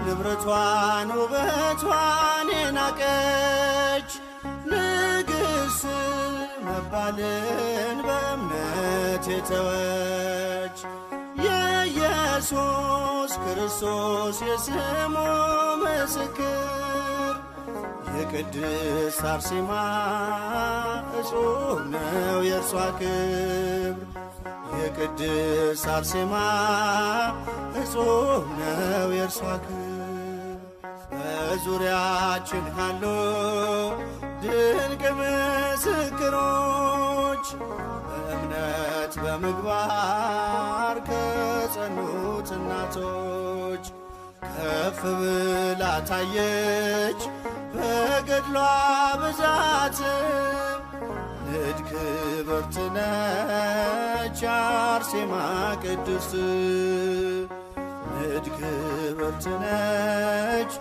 ንብረቷን ውበቷን የናቀች ንግሥት መባልን በእምነት የተወች የኢየሱስ ክርስቶስ የስሙ ምስክር የቅድስት አርሴማ እጹብ ነው የእርሷ ክብር። የቅድስት አርሴማ እጹብ ነው የእርሷ ክብር። በዙሪያችን ካሉ ድንቅ ምስክሮች በእምነት በምግባር ከጸኑት እናቶች ከፍ ብላ ታየች በገድሏ ብዛት ንድ ክብርት ነች አርሴማ ቅድስት ንድ ክብርት ነች።